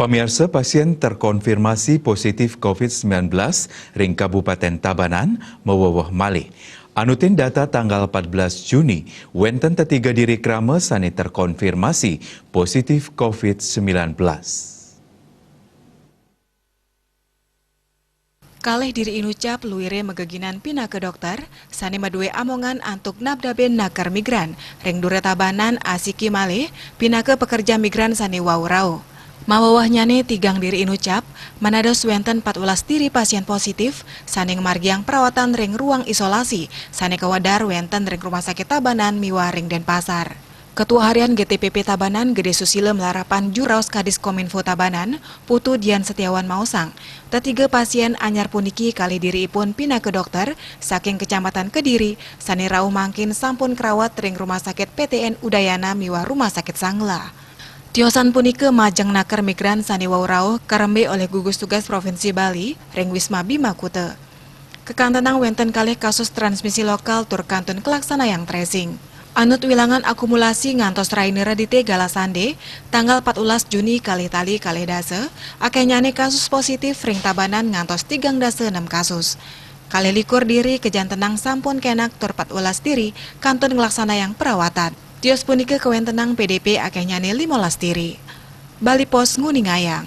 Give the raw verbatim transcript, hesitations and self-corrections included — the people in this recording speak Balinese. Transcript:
Pamiarsa, pasien terkonfirmasi positif covid sembilan belas ring Kabupaten Tabanan maweweh malih. Anutin data tanggal empat belas Juni, wenten tetiga diri krama sane terkonfirmasi positif covid sembilan belas. Kalih diri inucap luire mageginan pinaka dokter, sane madue amongan antuk nabdabin naker migran ring dura Tabanan asiki malih pinaka pekerja migran sane wau rauh. Mawewehnyane tigang diri inucap, manados wenten empat welas diri pasien positif sane ngamargiang perawatan ring ruang isolasi sane kawedar wenten ring Rumah Sakit Tabanan miwah ring Denpasar. Ketua Harian G T P P Tabanan, Gede Susila, malarapan Juru Raos Kadis Kominfo Tabanan, Putu Dian Setiawan, maosang, tetiga pasien anyar puniki kalih diriipun pinaka dokter saking Kecamatan Kediri sane rauh mangkin sampun krawat ring Rumah Sakit P T N Udayana miwah Rumah Sakit Sanglah. Tiosan punika majeng naker migran sane wau rauh karembe olih gugus tugas Provinsi Bali ring Wisma Bima Kuta. Kakantenang wenten kalih kasus transmisi lokal tur kantun kalaksanayang tracing. Anut wilangan akumulasi ngantos raina Radite galah sande, tanggal empat welas Juni kalih tali kalih dasa, akehnyane kasus positif ring Tabanan ngantos tigang dasa nem kasus. Kalih likur diri kajantenang sampun kenak tur empat welas diri kantun nglaksanayang perawatan. Tios punika kawentenang P D P akehnyane lima welas diri. Bali Post nguningayang.